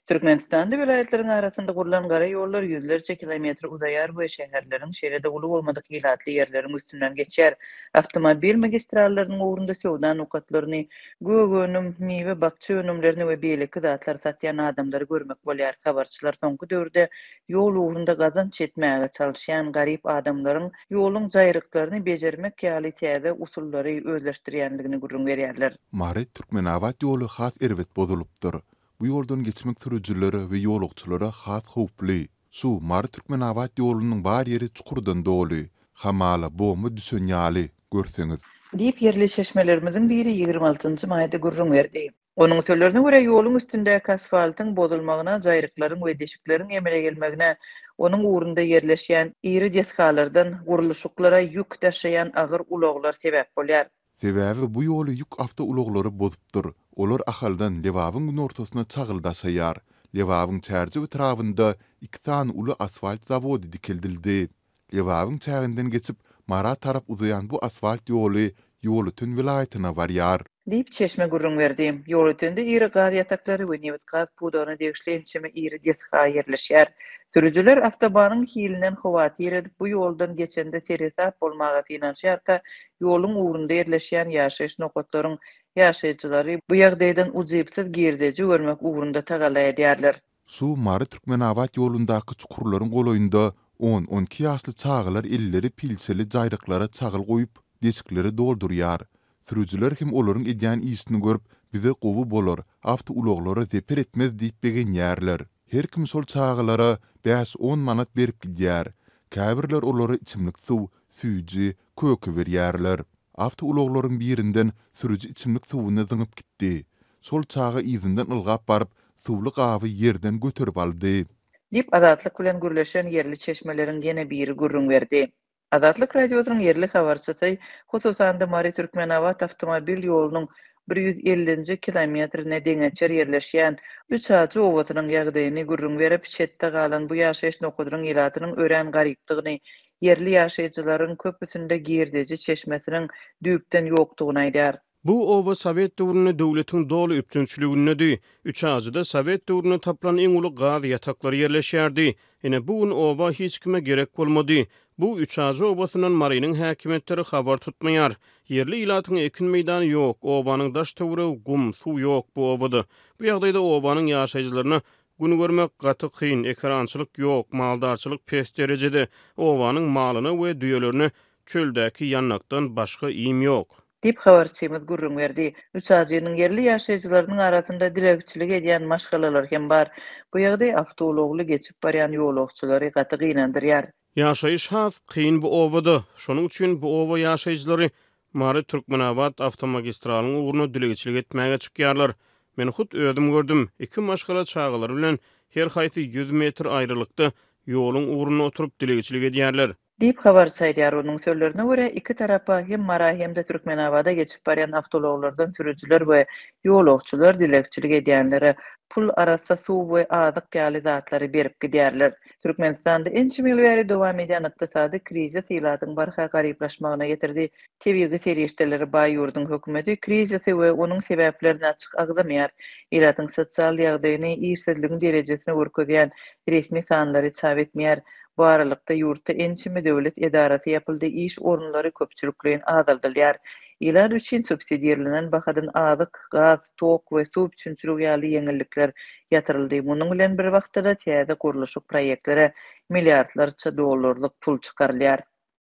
Türkmenistanda welaýatlaryň arasynda gurlan gara ýollar ýüzlerçe kilometre uzaýar we şäherleriň, şeýle-de uly bolmadyk ilatly ýerleriň üstünden geçýär. Awtomobil magistrallarynyň ugrunda söwda nokatlaryny, gök önüm, miwe, bakja önümlerini we beýleki zatlary satýan adamlary görmek bolýar. Habarçylar soňky döwürde ýol ugrunda gazanç etmäge çalyşýan garyp adamlaryň ýoluň jaýryklaryny bejermek ýaly täze usullary özleşdirýändigini gürrüň berýärler. Mary, Türkmenabat ýoly has erbet bozulypdyr. Bu ýoldan geçmek sürüjilere we ýolagçylara has howply. Şu Mary-Türkmenabat ýolunyň bar ýeri çukurdan doly. Hamala bomba düşen ýaly, görseňiz. Diýip, ýerli çeşmelerimiziň biri 26 maýda gürrüň berdi. Onuň sözlerine görä, ýoluň üstündäki asfaltyň bozulmagyna, jaýryklaryň we deşikleriň emele gelmegine onuň ugrunda ýerleşýän iri desgalardan gurluşyklara ýük daşaýan agyr ulaglar sebäp bolýar. Sebäbi bu ýoly ýük awtoulaglary bozupdyr. Olar Ahaldan Lebabyň günortasyna çagyl daşaýar. Lebabyň Çärjew etrabynda iki sany uly asfalt zawody dikeldildi. Lebabyň çäginden geçip, Mara tarap uzaýan bu asfalt ýoly Ýolöten welaýatyna barýar. Diýip, çeşme gürrüň berdi. Ýolötende iri gaz ýataklary we nebit-gaz pudagyna degişli ençeme iri desga ýerleşýär. Sürüjiler awtobanyň hilinden howatyr edip, bu ýoldan geçende seresap bolmaga synanyşýarka, ýoluň ugrunda ýerleşýän ýaşaýyş nokatlaryň ýaşaýjylary bu ýagdaýdan ujypsyz girdeji görmek ugrunda tagalla edýärler. Şu Mary-Türkmenabat ýolundaky çukurlaryň golaýynda on-on iki ýaşly çagalar elleri pilçeli jaýryklara çagyl guýup, deşikleri doldurýar. Sürüjiler hem olaryň edýän işini görüp, bize gowy bolar, awtoulaglara zeper etmez diýip begenýärler. Her kim şol çagalara bäş-on manat berip gidýär. Käbirler olara içimlik suw, süýji, köke berýärler. Awtoulaglaryň birinden sürüji içimlik suwuny zyňyp gitdi. Şol çaga yzyndan ylgap baryp, suwly gaby ýerden göterip aldy. Diýip, Azatlyk bilen gürleşen ýerli çeşmeleriň ýene biri gürrüň berdi. Azatlyk Radiosynyň ýerli habarçysy, hususan-da, Mary-Türkmenabat awtomobil ýolunyň 150-nji kilometrine deňeçer ýerleşýän Üçajy obasynyň ýagdaýyny gürrüň berip, çetde galan bu ýaşaýyş nokadynyň ilatynyň örän garypdygyny, ýerli ýaşaýjylaryň köpüsinde girdeji çeşmesiniň düýpden ýokdugyny aýdýar. Bu oba sowet döwründe döwletiň doly üpjünçiligindedi. Üçajyda sowet döwründe tapylan iň uly gaz ýataklary ýerleşýärdi. Ine, bu gün oba hiç kime gerek bolmady. Bu Üçajy obasyndan Marynyň häkimiýetleri habar tutmaýar. Ýerli ilatyň ekin meýdany ýok, obanyň daş-töweregi gum, suw ýok bu obada. Bu ýagdaýda obanyň ýaşaýjylaryna gün görmek gaty kyn, ekerançylyk ýok, maldarçylyk pes derejede, obanyň malyna we düýelerine çöldäki ýandakdan başga iým ýok. Diýip, habarçymyz gürrüň berdi. Üçajynyň ýerli ýaşaýjylarynyň arasynda dilegçilik edýän maşgalalar hem bar. Bu ýagdaý awtoulagly geçip barýan ýolagçylary gaty gynandyrýar. Ýaşaýyş has kyn bu obada. Şonuň üçin bu oba ýaşaýjylary Mary-Türkmenabat awtomagistralyň ugruna dilegçilik etmäge çykýarlar. Men hut özüm gördüm, iki maşgala çagalary bilen her haýsy ýüz metr aýralykda ýoluň ugrunda oturyp dilegçilik edýärler. Diýip, habarçy aýdýar. Onuň sözlerine görä, iki tarapa, hem Mara, hem-de Türkmenabada geçip barýan awtoulaglardan sürüjiler we ýolagçylar dilegçilik edýänlere pul, arassa suw we azyk ýaly zatlary berip gidýärler. Türkmenistanda ençeme ýyl bäri dowam edýän ykdysady krizis ilatyň barha garyplaşmagyna getirdi. Tebigy serişdelere baý ýurduň hökümeti krizisi we onuň sebäplerini açyk agzamaýar. Ilatyň sosial ýagdaýyny, işsizligiň derejesini görkezýän resmi sanlary çap etmeýär. Bu aralykda, ýurtda ençeme döwlet edarasy ýapyldy, iş orunlary köpçülikleýin azaldylýar. Ilat üçin subsidirlenen bahadan azyk, gaz, tok we suw üpjünçiligi ýaly ýeňillikler ýatyryldy. Munuň bilen bir wagtda-da täze gurluşyk proýektlere milliardlarça dollarlyk pul çykarylýar.